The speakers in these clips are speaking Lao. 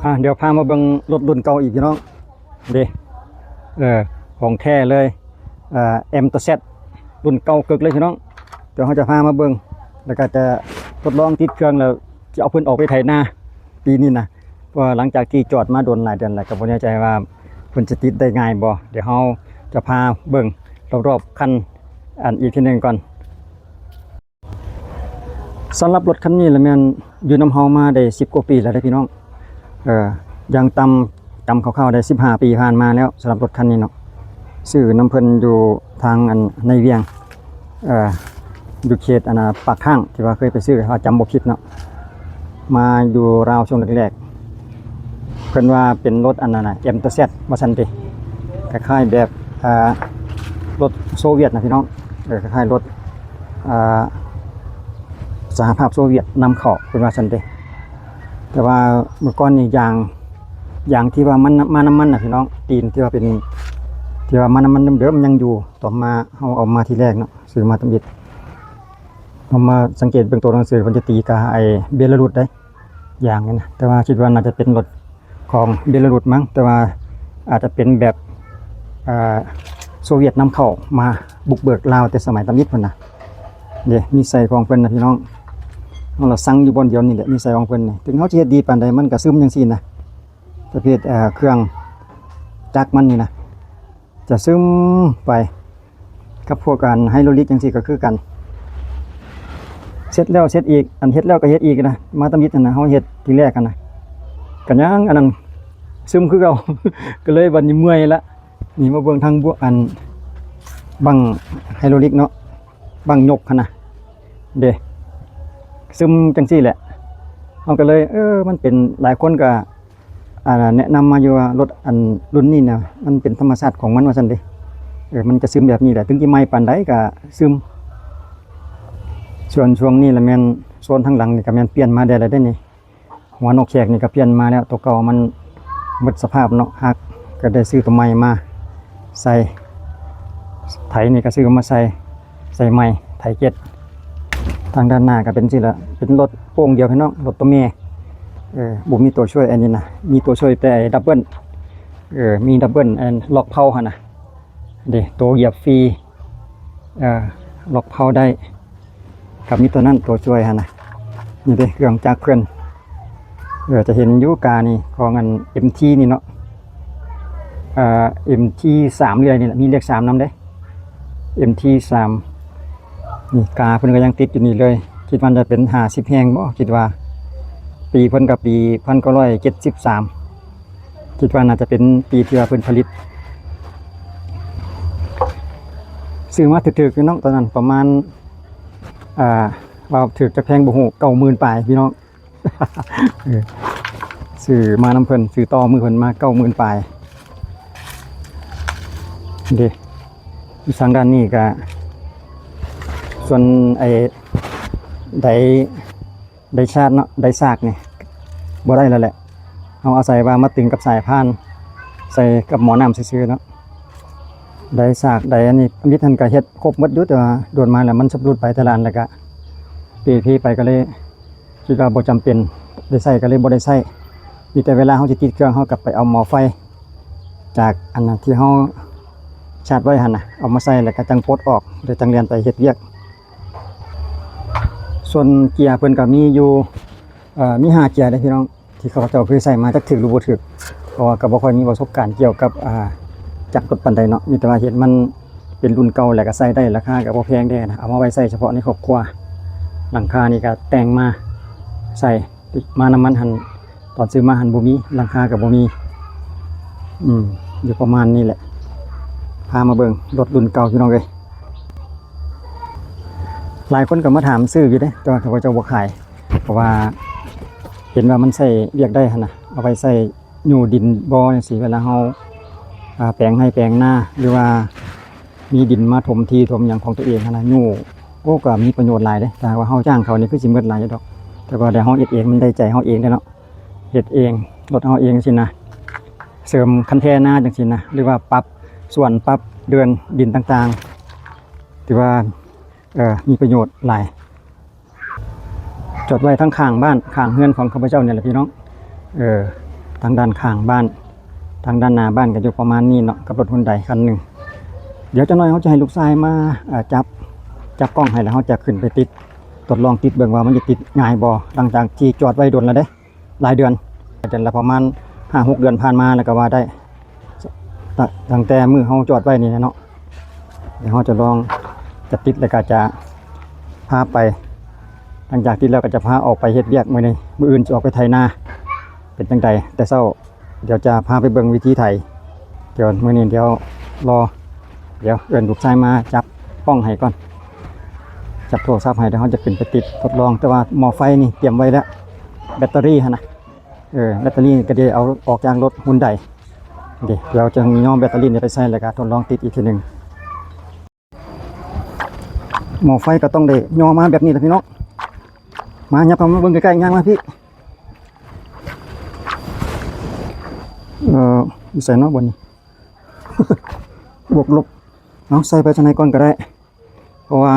ພາ ດຽວພາມາເບິ່ງລົດລຸ້ນເກົ່າອີກພີ່ນ້ອງເດ້. ເອີ ຂອງແທ້ເລີຍ ເອີ ເອັມ ໂຕ ແຊັດ ລຸ້ນເກົ່າເກີກເລີຍພີ່ນ້ອງ. ດຽວເຮົາຈະພາມາເບິ່ງ ແລ້ວກໍຈະທົດລອງຕິດເຄື່ອງ ແລ້ວຈະເອົາເພິ່ນອອກໄປໄຖນາປີນີ້ນະ. ເພາະວ່າຫຼັງຈາກທີ່ຈອດມາດົນຫຼາຍເດືອນແລ້ວ ກໍບໍ່ແນ່ໃຈວ່າເພິ່ນຈະຕິດໄດ້ງ່າຍບໍ່. ດຽວເຮົາຈະພາເບິ່ງລອບໆຄັນ ອັນ ອີກເທື່ອໜຶ່ງກ່ອນ. ສຳລັບລົດຄັນນີ້ລະແມ່ນຢູ່ນຳເຮົາມາໄດ້ສິບກວ່າປີແລ້ວເດ້ພີ່ນ້ອງ. ເອີ ຢ່າງຕ່ຳ ຈຳຄ່າວໆໄດ້ສິບຫ້າປີຜ່ານມາແລ້ວ ສຳລັບລົດຄັນນີ້ເນາະ. ຊື້ນຳເພິ່ນຢູ່ທາງ ອັນ ໃນວຽງ ເອີ ຢູ່ເຂດ ອັນນະ ປາກທາງ ທີ່ວ່າເຄີຍໄປຊື້ ຖ້າຈຳບໍ່ຜິດເນາະ. ມາຢູ່ລາວຊ່ວງແລກໆ ເພິ່ນວ່າເປັນລົດ ອັນນັ້ນນະ ເອັມ ໂຕ ແຊັດ ວ່າຊັ້ນຕິ ຄ້າຍໆແບບ ເອີ ລົດໂຊວຽດນະພີ່ນ້ອງ. ເອີ ຄ້າຍໆລົດ ເອີ ສະຫະພາບໂຊວຽດນຳເຂົ້າ ເພິ່ນວ່າຊັ້ນເດ້. ແຕ່ວ່າເມື່ອກ່ອນນີ້ຢາງ ຢາງທີ່ວ່າມັນມານຳມັນນະພີ່ນ້ອງ ຕີນທີ່ວ່າເປັນ ທີ່ວ່າມານຳມັນເດີມໆຍັງຢູ່. ຕໍ່ມາເຮົາເອົາມາທີແລກເນາະ ຊື້ມາຕຳອິດ ເຮົາມາສັງເກດເບິ່ງໂຕໜັງສື ເພິ່ນຈະຕີກາໄອ້ເບລາຣຸດເດ້ ຢາງນີ້ນະ. ແຕ່ວ່າຄິດວ່າໜ້າຈະເປັນລົດຂອງເບລາຣຸດມັ້ງ ແຕ່ວ່າອາດຈະເປັນແບບ ເອີ ໂຊວຽດນຳເຂົ້າມາບຸກເບີກລາວແຕ່ສະໄໝຕຳອິດພຸ້ນນະ. ເດ້ ນິໄສຂອງເພິ່ນນະພີ່ນ້ອງ ເຮົາລະຊັງຢູ່ບ່ອນດຽວນີ້ແຫຼະ. ນິໄສຂອງເພິ່ນນີ້ ເຖິງເຮົາຈະເຮັດດີປານໃດ ມັນກະຊຶມຈັ່ງຊີ້ນະ. ປະເພດ ເອີ ເຄື່ອງຈັກມັນນີ້ນະ ຈະຊຶມໄປ ກັບພວກ ອັນ ໄຮໂດຣລິກຈັ່ງຊີ້ກໍຄືກັນ ເຊັດແລ້ວເຊັດອີກ ອັນ ເຮັດແລ້ວກໍເຮັດອີກນະ. ມາຕຳອິດຫັ້ນນະ ເຮົາເຮັດທີແລກຫັ້ນນະ ກໍຍັງ ອັນນັ້ນ ຊຶມຄືເກົ່າ ກໍເລີຍບັດນີ້ເມື່ອຍລະ. ນີ້ມາເບິ່ງທາງບວກ ອັນ ບັ້ງໄຮໂດຣລິກເນາະ ບັ້ງຍົກຫັ້ນນະ ເດ້ ຊຶມຈັ່ງຊີ້ແຫຼະ. ເຮົາກໍເລີຍ ເອີ ມັນເປັນ ຫຼາຍຄົນກໍ ອ່າ ແນະນຳມາຢູ່ວ່າລົດ ອັນ ລຸ້ນນີ້ນະ ມັນເປັນທຳມະຊາດຂອງມັນວ່າຊັ້ນເດ້. ເອີ ມັນຈະຊຶມແບບນີ້ແຫຼະ ເຖິງຊິໃໝ່ປານໃດກໍຊຶມ. ສ່ວນຊ່ວງນີ້ລະແມ່ນ ໂຊນທາງຫຼັງນີ້ກໍແມ່ນປ່ຽນມາແດ່ແລ້ວເດ້ນີ້. ຫົວນົກແຂກນີ້ກໍປ່ຽນມາແລ້ວ ໂຕເກົ່າມັນໝົດສະພາບເນາະ ຫັກ ກໍໄດ້ຊື້ໂຕໃໝ່ມາໃສ່. ໄຖນີ້ກໍຊື້ມາໃສ່ ໃສ່ໃໝ່ ໄຖເຈັດ. ທາງດ້ານໜ້າກໍເປັນຊີ້ລະ ເປັນລົດໂປ່ງດຽວພີ່ນ້ອງ ລົດໂຕແມ່ ເອີ ບໍ່ມີຕົວຊ່ວຍອັນນີ້ນະ ມີຕົວຊ່ວຍແຕ່ດັບເບິນ ເອີ ມີດັບເບິນ ອັນລັອກເພົ້າຫັ້ນນະ ເດ້ ໂຕຢຽບຟຣີ ເອີ ລັອກເພົ້າໄດ້ ກໍມີຕົວນັ້ນ ຕົວຊ່ວຍຫັ້ນນະ. ນີ້ເດ້ ເຄື່ອງຈັກເພິ່ນ ເອີ ຈະເຫັນຢູ່ການີ້ຂອງອັນ ເອັມທີ ນີ້ເນາະ ເອີ ເອັມທີ ສາມ ຫຼື ນີ້ແຫຼະ ມີເລກ ສາມ ນຳເດ້ ເອັມທີ ສາມ. ນີ້ກາເພິ່ນກໍຍັງຕິດຢູ່ນີ້ເລີຍ ຄິດວ່າຈະເປັນຫ້າສິບແຮງບໍ່ ຄິດວ່າ. ປີເພິ່ນກໍປີ ໜຶ່ງພັນເກົ້າຮ້ອຍເຈັດສິບສາມ ຄິດວ່າໜ້າຈະເປັນປີທີ່ວ່າເພິ່ນຜະລິດ. ຊື້ມາຖືກໆຢູ່ເນາະ ຕອນນັ້ນປະມານ ອ່າ ວ່າຖືກຈັກແພງບໍ່ຮູ້ ເກົ້າໝື່ນປາຍພີ່ນ້ອງ. ເອີ ຊື້ມານຳເພິ່ນ ຊື້ຕໍ່ມືເພິ່ນມາ ເກົ້າໝື່ນປາຍເດ້. ຢູ່ທາງດ້ານນີ້ກະ ສ່ວນໄອ້ ໄດ ໄດຊາກເນາະ ໄດຊາກນີ້ບໍ່ໄດ້ແລ້ວແຫຼະ ເຮົາອາໄສວ່າມາຕຶງກັບສາຍພານ ໃສ່ກັບໝໍ້ນ້ຳຊື່ໆເນາະ. ໄດຊາກ ໄດອັນນີ້ ຕຳອິດຫັ້ນກະເຮັດຄົບໝົດຢູ່ ແຕ່ວ່າໂດນມາແລ້ວມັນຊຳລຸດໄປແຕ່ລະອັນ ແລ້ວກະເປເພໄປ ກໍເລີຍຄິດວ່າບໍ່ຈຳເປັນໄດ້ໃຊ້ ກໍເລີຍບໍ່ໄດ້ໃຊ້. ມີແຕ່ເວລາເຮົາຊິຕິດເຄື່ອງ ເຮົາກໍໄປເອົາໝໍ້ໄຟຈາກອັນທີ່ເຮົາຊາດໄວ້ຫັ້ນນະ ເອົາມາໃສ່ ແລ້ວກໍຈັ່ງປົດອອກ ແລ້ວຈັ່ງແລ່ນໄປເຮັດວຽກ. ສ່ວນເກຍເພິ່ນກໍມີຢູ່ ເອີ ມີຫ້າເກຍເດ້ພີ່ນ້ອງ ທີ່ຂ້າພະເຈົ້າເຄີຍໃຊ້ມາ ຈັກຖືກຫຼືບໍ່ຖືກ ເພາະວ່າກໍບໍ່ຄ່ອຍມີປະສົບການກ່ຽວກັບ ອ່າ ຈັກລົດປານໃດເນາະ. ມີແຕ່ວ່າເຫັນມັນເປັນລຸ້ນເກົ່າ ແລ້ວກໍໃຊ້ໄດ້ ລາຄາກໍບໍ່ແພງເດ້ນະ ເອົາມາໄວ້ໃຊ້ສະເພາະໃນຄອບຄົວ. ຫຼັງຄານີ້ກໍແຕ່ງມາໃສ່ ມານຳມັນຫັ້ນ ຕອນຊື້ມາຫັ້ນບໍ່ມີ ຫຼັງຄາກໍບໍ່ມີ. ອືມ ຢູ່ປະມານນີ້ແຫຼະ ພາມາເບິ່ງລົດລຸ້ນເກົ່າ ພີ່ນ້ອງເອີຍ. ຫຼາຍຄົນກໍມາຖາມຊື້ຢູ່ເດ້ ແຕ່ວ່າເຂົາເຈົ້າບໍ່ຂາຍ ເພາະວ່າເຫັນວ່າມັນໃຊ້ວຽກໄດ້ຫັ້ນນະ ເອົາໄວ້ໃຊ້ຍູ້ດິນບໍ່ຈັ່ງຊີ້ ເວລາເຮົາ ອ່າ ແປງໄຮ່ແປງນາ ຫຼືວ່າມີດິນມາຖົມທີ່ຖົມຫຍັງຂອງຕົວເອງຫັ້ນນະ ຍູ້ ໂອ້ ກໍມີປະໂຫຍດຫຼາຍເດ້. ຖ້າຫາກວ່າເຮົາຈ້າງເຂົານີ້ຄືຊິໝົດຫຼາຍຢູ່ດອກ ແຕ່ວ່າດຽວເຮົາເຮັດເອງ ມັນໄດ້ໃຈເຮົາເອງເດ້ເນາະ ເຮັດເອງ ລົດເຮົາເອງຊີ້ນະ ເສີມຄັນແທນາຈັ່ງຊີ້ນະ ຫຼືວ່າປັບສວນ ປັບເດີ່ນດິນຕ່າງໆ ຖືວ່າ ເອີ ມີປະໂຫຍດຫຼາຍ. ຈອດໄວ້ທັງຂ້າງບ້ານ ຂ້າງເຮືອນຂອງຂ້າພະເຈົ້ານີ້ແຫຼະພີ່ນ້ອງ ເອີ ທາງດ້ານຂ້າງບ້ານ ທາງດ້ານໜ້າບ້ານກໍຢູ່ປະມານນີ້ເນາະ ກັບລົດຮຸນໄດຄັນໜຶ່ງ. ດຽວຈັກໜ້ອຍເຮົາຈະໃຫ້ລູກຊາຍມາ ເອີ ຈັບ ຈັບກ້ອງໃຫ້ ແລ້ວເຮົາຈະຂຶ້ນໄປຕິດ ທົດລອງຕິດເບິ່ງວ່າມັນຈະຕິດງ່າຍບໍ່ ຫຼັງຈາກທີ່ຈອດໄວ້ດົນແລ້ວເດ້ ຫຼາຍເດືອນ ເດືອນລະປະມານຫ້າຫົກເດືອນຜ່ານມາແລ້ວກໍວ່າໄດ້ ຕັ້ງ ຕັ້ງແຕ່ມື້ເຮົາຈອດໄວ້ນີ້ແຫຼະເນາະ. ດຽວເຮົາຈະລອງ ຈະຕິດແລ້ວກໍຈະພາໄປ ຫຼັງຈາກຕິດແລ້ວກໍຈະພາອອກໄປເຮັດວຽກມື້ນີ້ ມື້ອື່ນຊິອອກໄປໄຖນາ ເປັນຈັ່ງໃດແຕ່ເຊົ້າ. ດຽວຈະພາໄປເບິ່ງວິທີໄຖ. ດຽວມື້ນີ້ດຽວລໍ ດຽວເອີ້ນລູກຊາຍມາຈັບກ້ອງໃຫ້ກ່ອນ ຈັບໂທລະສັບໃຫ້ ດຽວເຮົາຈະຂຶ້ນໄປຕິດທົດລອງ. ແຕ່ວ່າໝໍ້ໄຟນີ້ຕຽມໄວ້ແລ້ວ ແບັດເຕີຣີຫັ້ນນະ ເອີ ແບັດເຕີຣີກໍໄດ້ເອົາອອກຈາກລົດຮຸນໄດເດ້. ດຽວຈະຍໍແບັດເຕີຣີນີ້ໄປໃສ່ ແລ້ວກໍທົດລອງຕິດອີກເທື່ອໜຶ່ງ. ໝໍ້ໄຟກໍຕ້ອງໄດ້ຍໍມາແບບນີ້ແຫຼະພີ່ນ້ອງ. ມາ ຫຍັບເຂົ້າມາເບິ່ງໃກ້ໆ ຍ່າງມາພີ່. ເອີ ຢູ່ໃສເນາະບ່ອນນີ້ ບວກລົບ. ເອົາ ໃສ່ໄປທາງໃນກ່ອນກໍໄດ້ ເພາະວ່າ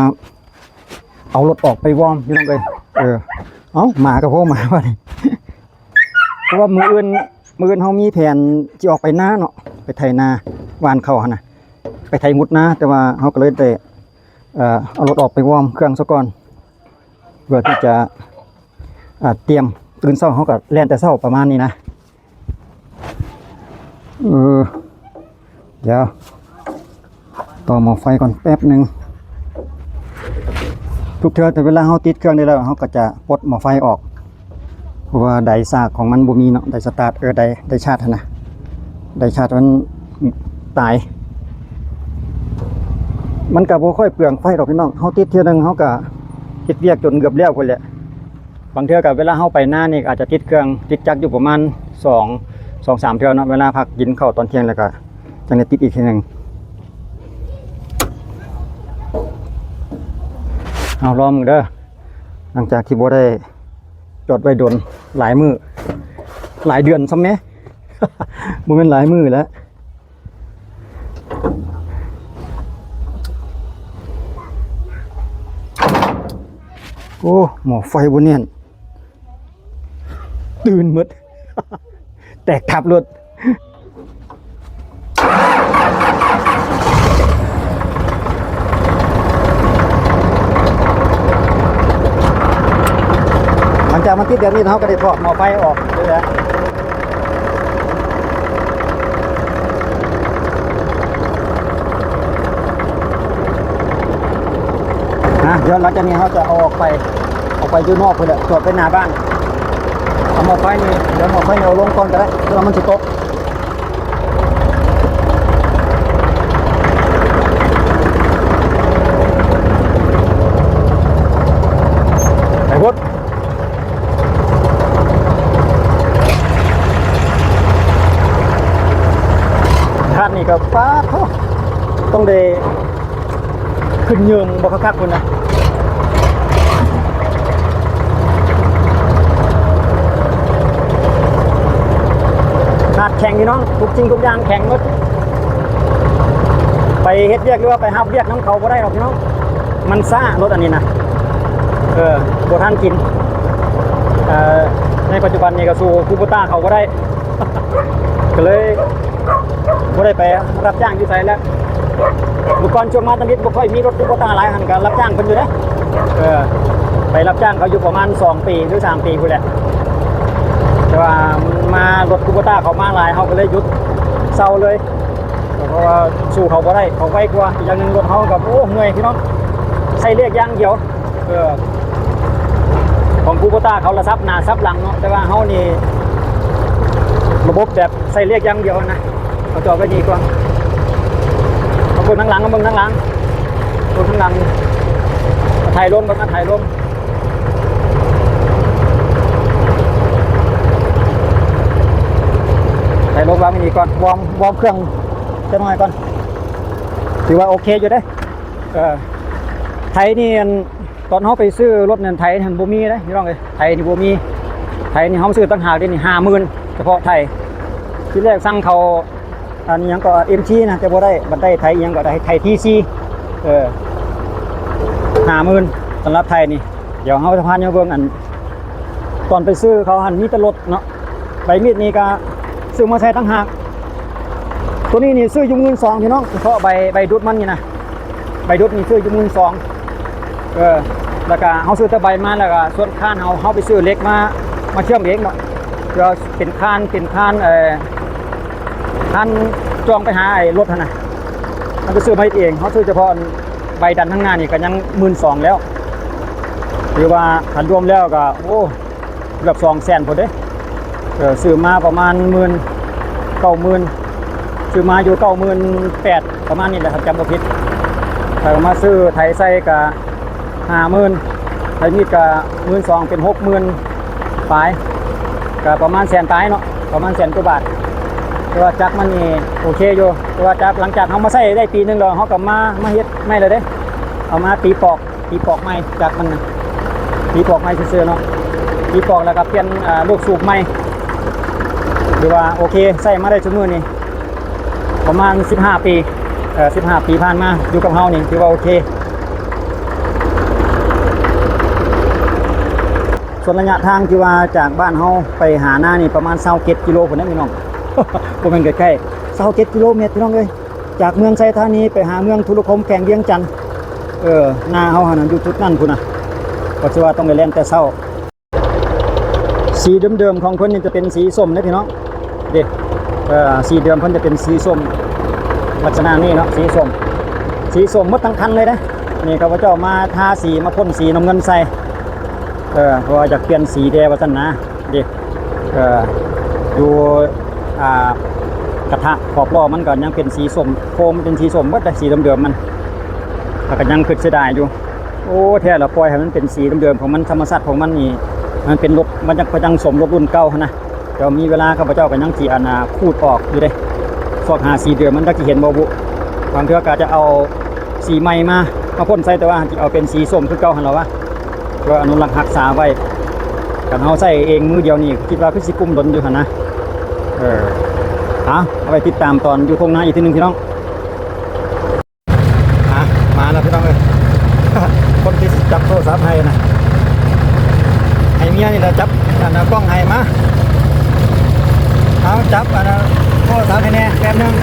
ເອົາລົດອອກໄປວອມ ພີ່ນ້ອງເອີຍ. ເອີ ເອົາ ໝາກໍພໍໝາບາດນີ້ ເພາະວ່າມື້ອື່ນ ມື້ອື່ນເຮົາມີແຜນຊິອອກໄປນາເນາະ ໄປໄຖນາ ຫວ່ານເຂົ້າຫັ້ນນະ ໄປໄຖຫຸດນາ. ແຕ່ວ່າເຮົາກໍເລີຍໄດ້ ເອີ ເອົາລົດອອກໄປວອມເຄື່ອງຊະກ່ອນ ເພື່ອທີ່ຈະ ອາ ຕຽມ ຕື່ນເຊົ້າເຮົາກໍແລ່ນແຕ່ເຊົ້າປະມານນີ້ນະ. ເອີ ດຽວຕໍ່ໝໍ້ໄຟກ່ອນແປັບໜຶ່ງ. ທຸກເທື່ອແຕ່ເວລາເຮົາຕິດເຄື່ອງໄດ້ແລ້ວ ເຮົາກໍຈະປົດໝໍ້ໄຟອອກ ເພາະວ່າໄດສາກຂອງມັນບໍ່ມີເນາະ ໄດສະຕາດ ເອີ ໄດ ໄດຊາດຫັ້ນນະ ໄດຊາດມັນຕາຍ. ມັນກໍບໍ່ຄ່ອຍເປືອງໄຟດອກພີ່ນ້ອງ ເຮົາຕິດເທື່ອໜຶ່ງ ເຮົາກໍເຮັດວຽກຈົນເກືອບແລ້ວພຸ້ນແຫຼະ. ບາງເທື່ອກໍເວລາເຮົາໄປນານີ້ ອາດຈະຕິດເຄື່ອງ ຕິດຈັກຢູ່ປະມານສອງ ສອງສາມເທື່ອເນາະ ເວລາພັກກິນເຂົ້າຕອນທ່ຽງ ແລ້ວກໍຈັ່ງໄດ້ຕິດອີກເທື່ອໜຶ່ງ. ເອົາ ລອງເບິ່ງເດີ ຫຼັງຈາກທີ່ບໍ່ໄດ້ຈອດໄວ້ດົນ ຫຼາຍມື້ ຫຼາຍເດືອນຊ້ຳແມ້ ບໍ່ແມ່ນຫຼາຍມື້ແລ້ວ. ໂອ້ ໝໍ້ໄຟບໍ່ແໜ້ນ ຕື່ນໝົດ ແຕກທັບໂລດ. ຫຼັງຈາກມັນຕິດແບບນີ້ ເຮົາກໍໄດ້ຖອດໝໍ້ໄຟອອກເລີຍ. ນະ ດຽວຫຼັງຈາກນີ້ເຮົາຈະເອົາອອກໄປ ອອກໄປຢູ່ນອກພຸ້ນແຫຼະ ຈອດໄວ້ໜ້າບ້ານ. ເອົາໝໍ້ໄຟນີ້ ດຽວໝໍ້ໄຟນີ້ເອົາລົງກ່ອນກໍໄດ້ ເພື່ອມັນຊິຕົກ. ໄປພຸ້ນ. ທາດນີ້ກໍ ປາດໂທ້ ຕ້ອງໄດ້ຂຶ້ນເຍິງບໍ່ຄັກໆພຸ້ນນະ. ທາດແຂງພີ່ນ້ອງ ທຸກສິ່ງທຸກຢ່າງແຂງໝົດ. ໄປເຮັດວຽກ ຫຼືວ່າໄປຮັບວຽກນຳເຂົາບໍ່ໄດ້ດອກພີ່ນ້ອງ ມັນຊ້າ ລົດອັນນີ້ນະ ເອີ ບໍ່ທັນກິນ. ເອີ ໃນປັດຈຸບັນນີ້ກໍສູ້ຄູໂບຕ້າເຂົາບໍ່ໄດ້ ກໍເລີຍບໍ່ໄດ້ໄປຮັບຈ້າງຢູ່ໃສແລ້ວ. ເມື່ອກ່ອນຊ່ວງມາທຳອິດບໍ່ຄ່ອຍມີລົດຄູໂບຕ້າຫຼາຍ ຫັ້ນກໍຮັບຈ້າງເພິ່ນຢູ່ເດ້ ເອີ ໄປຮັບຈ້າງເຂົາຢູ່ປະມານສອງປີ ຫຼືສາມປີພຸ້ນແຫຼະ. ແຕ່ວ່າມາລົດຄູໂບຕ້າເຂົາມາຫຼາຍ ເຮົາກໍເລີຍຢຸດເຊົາເລີຍ. ເພາະວ່າສູ້ເຂົາບໍ່ໄດ້ ເຂົາໄວກວ່າ. ອີກຢ່າງໜຶ່ງລົດເຮົາກໍ ໂອ້ ເມື່ອຍພີ່ນ້ອງ ໃຊ້ເລກຢ່າງດຽວ. ເອີ ຂອງຄູໂບຕ້າເຂົາລະສັບໜ້າສັບຫຼັງເນາະ ແຕ່ວ່າເຮົານີ້ລະບົບແບບໃຊ້ເລກຢ່າງດຽວນະ. ເອົາຈອດໄວ້ນີ້ກ່ອນ ມາເບິ່ງທາງຫຼັງ ມາເບິ່ງທາງຫຼັງ ເບິ່ງທາງຫຼັງ ຖ່າຍລົມ ເບິ່ງ ຖ່າຍລົມ ຖ່າຍລົມວາງໄວ້ນີ້ກ່ອນ ວອມ ວອມເຄື່ອງຈັກໜ້ອຍກ່ອນ. ຖືວ່າໂອເຄຢູ່ເດ້. ເອີ ໄຖນີ້ ອັນ ຕອນເຮົາໄປຊື້ລົດນັ້ນ ໄຖຫັ້ນບໍ່ມີເດ້ພີ່ນ້ອງເອີຍ ໄຖນີ້ບໍ່ມີ. ໄຖນີ້ເຮົາຊື້ຕ່າງຫາກເດ້ນີ້ ຫ້າໝື່ນ ສະເພາະໄຖ. ທີແລກສັ່ງເຂົາ ອັນຫຍັງກໍ ເອັມຈີ ນະ ແຕ່ບໍ່ໄດ້ ບັດໄດ້ໄຖອີ່ຫຍັງກໍໄດ້ ໄຖ ທີຊີ ເອີ ຫ້າໝື່ນ ສຳລັບໄຖນີ້. ດຽວເຮົາຈະພາຍ່າງເບິ່ງ ອັນ ຕອນໄປຊື້ເຂົາຫັ້ນມີແຕ່ລົດເນາະ ໃບມີດນີ້ກໍ ຊື້ມາໃສ່ຕ່າງຫາກ. ໂຕນີ້ນີ້ຊື້ຢູ່ໝື່ນສອງ ພີ່ນ້ອງ, ສະເພາະໃບ ໃບດຸດມັນນີ້ນະ, ໃບດຸດນີ້ຊື້ຢູ່ໝື່ນສອງ. ເອີ ແລ້ວກະເຮົາຊື້ແຕ່ໃບມາ ແລ້ວກະສ່ວນຄານເຮົາ ເຮົາໄປຊື້ເຫຼັກມາ ມາເຊື່ອມເອງເນາະ. ເພື່ອເປັນຄານ ເປັນຄານ ເອີ ຄານຈອງໄປຫາໄອ້ລົດຫັ້ນນະ, ເຮົາໄປຊື້ມາເຮັດເອງ. ເຮົາຊື້ສະເພາະໃບດັນທາງໜ້ານີ້ກະຍັງໝື່ນສອງແລ້ວ, ຖືວ່າຄັນລວມແລ້ວກະ ໂອ້ ເກືອບສອງແສນພຸ້ນເດ້. ເອີ ຊື້ມາປະມານໝື່ນ ເກົ້າໝື່ນ ຊື້ມາຢູ່ເກົ້າໝື່ນແປດ ປະມານນີ້ແຫຼະ ຄັນຈຳບໍ່ຜິດ. ແລ້ວກະມາຊື້ໄຖໃສ່ກະຫ້າໝື່ນ, ໄຖມີດກະໝື່ນສອງ ເປັນຫົກໝື່ນປາຍ, ກະປະມານແສນປາຍເນາະ, ປະມານແສນກວ່າບາດ. ແຕ່ວ່າຈັກມັນນີ້ໂອເຄຢູ່, ແຕ່ວ່າຈັກ ຫຼັງຈາກເຮົາມາໃຊ້ໄດ້ປີໜຶ່ງແລ້ວ ເຮົາກະມາ ມາເຮັດໃໝ່ແລ້ວເດ້, ເອົາມາຕີປອກ ຕີປອກໃໝ່ ຈັກມັນນະ ຕີປອກໃໝ່ຊື່ໆເນາະ, ຕີປອກແລ້ວກະປ່ຽນ ເອີ ລູກສູບໃໝ່. ຖືວ່າໂອເຄ ໃຊ້ມາໄດ້ຊຸມື້ນີ້ປະມານສິບຫ້າປີ, ເອີ ສິບຫ້າປີຜ່ານມາຢູ່ກັບເຮົານີ້ ຖືວ່າໂອເຄ. ສ່ວນໄລຍະທາງທີ່ວ່າຈາກບ້ານເຮົາໄປຫານານີ້ປະມານຊາວເຈັດກິໂລພຸ້ນເດ້ພີ່ນ້ອງ, ບໍ່ແມ່ນໃກ້ໆ ຊາວເຈັດກິໂລແມັດ ພີ່ນ້ອງເອີຍ. ຈາກເມືອງໄຊທານີໄປຫາເມືອງທຸລະຄົມ ແຂວງວຽງຈັນ. ເອີ ນາເຮົາຫັ້ນນະ ຢູ່ຈຸດນັ້ນພຸ້ນນະ, ກໍຊິວ່າຕ້ອງໄດ້ແລ່ນແຕ່ເຊົ້າ. ສີເດີມໆຂອງເພິ່ນນີ້ຈະເປັນສີສົ້ມເດ້ພີ່ນ້ອງເດ້. ເອີ ສີເດີມເພິ່ນຈະເປັນສີສົ້ມ ລັກສະນະນີ້ເນາະ, ສີສົ້ມ ສີສົ້ມໝົດທັງຄັນເລີຍເດ້. ນີ້ເຂົາເຈົ້າມາທາສີ ມາພົ່ນສີນ້ຳເງິນໃສ່. ເອີ ເພາະວ່າຢາກປ່ຽນສີແດ່ວ່າຊັ້ນນະ. ເດ້ ເອີ ຢູ່ ອ່າ ກະທະຂອບລໍ້ມັນກໍຍັງເປັນສີສົ້ມ, ໂຄມເປັນສີສົ້ມເບິດເດ້ ສີເດີມໆມັນ, ແລ້ວກໍຍັງຄິດເສຍດາຍຢູ່. ໂອ້ ແທ້ລະ ປ່ອຍໃຫ້ມັນເປັນສີເດີມໆຂອງມັນ, ທຳມະຊາດຂອງມັນນີ້ ມັນເປັນລົດ ມັນຍັງ ກໍຍັງສົມລົດລຸ້ນເກົ່າຫັ້ນນະ. ແຕ່ວ່າມີເວລາຂ້າພະເຈົ້າກໍຍັງຊິ ອັນນ່າ ຂູດອອກຢູ່ເດ້, ຊອກຫາສີເດີມມັນ ຈັກຊິເຫັນບໍ່ບຸ. ບາງເທື່ອກໍຈະເອົາສີໃໝ່ມາ ມາພົ່ນໃສ່, ແຕ່ວ່າຊິເອົາເປັນສີສົ້ມຄືເກົ່າຫັ້ນລະວະ. ເພື່ອອະນຸລັກຮັກສາໄວ້. ຄັນເຮົາໃຊ້ເອງມື້ດຽວນີ້ ຄິດວ່າຄືຊິກຸ້ມດົນຢູ່ຫັ້ນນະ. ເອີ ເອົາ ເອົາໄວ້ຕິດຕາມຕອນຢູ່ທົ່ງນາອີກທີໜຶ່ງພີ່ນ້ອງ. ອ່ະ ມາແລ້ວພີ່ນ້ອງເອີຍ, ຄົນທີ່ຊິຈັບໂທລະສັບໃຫ້ນະ ໃຫ້ເມຍນີ້ລະຈັບ ອັນນ່າ ກ້ອງໃຫ້. ມາ ເອົາ ຈັບ ອັນນ່າ ໂທລະສັບໃຫ້ແດ່ແປັບໜຶ່ງ.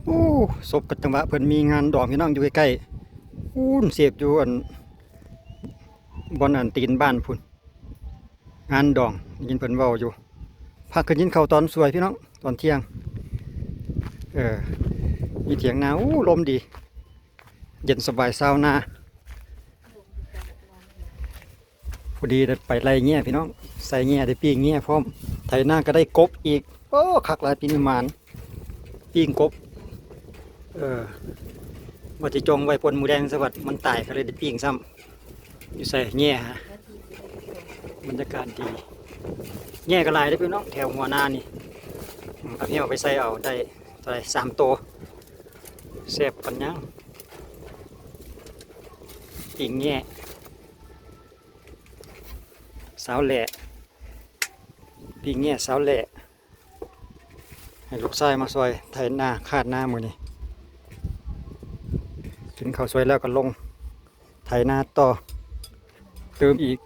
ໂອ້ ສົບກັບຈັງຫວະເພິ່ນມີງານດອງພີ່ນ້ອງ ຢູ່ໃກ້ໆ ພຸ້ນ ເສບຢູ່ ອັນ ບ່ອນ ອັນ ຕີນບ້ານພຸ້ນ. ງານດອງ ໄດ້ຍິນເພິ່ນເວົ້າຢູ່. ພາກັນກິນເຂົ້າຕອນສວຍພີ່ນ້ອງ ຕອນທ່ຽງ. ເອີ ມີຖຽງນາ ໂອ້ ລົມດີ ເຢັນສະບາຍຊາວນາ. ພໍດີໄດ້ໄປໄລ່ແຫຍ່ພີ່ນ້ອງ ໃສ່ແຫຍ່ ໄດ້ປີ້ງແຫຍ່ພ້ອມ ໄຖນາກໍໄດ້ກົບອີກ. ໂອ້ ຄັກຫຼາຍ ປີນີ້ໝານ ປີ້ງກົບ. ເອີ ວ່າຊິຈົ່ງໄວ້ປົ່ນໝູແດງຊະ ບັດມັນຕາຍ ກໍເລີຍໄດ້ປີ້ງຊ້ຳ. ຢູ່ໃສແຫຍ່ຫາ ບັນຍາກາດດີ. ແຫຍ່ກໍຫຼາຍເດ້ພີ່ນ້ອງ ແຖວຫົວນານີ້. ອືມ ເອົາແຫໄປໃສ່ເອົາ ໄດ້ເທົ່າໃດ ສາມໂຕ ແຊບປານຫຍັງ. ປີ້ງແຫຍ່ ຊາວແຫຼ້ ປີ້ງແຫຍ່ຊາວແຫຼ້ ໃຫ້ລູກຊາຍມາຊ່ອຍໄຖນາຄາດນາມື້ນີ້. ກິນເຂົ້າສວຍແລ້ວກໍລົງໄຖນາຕໍ່ ຕື່ມອີກ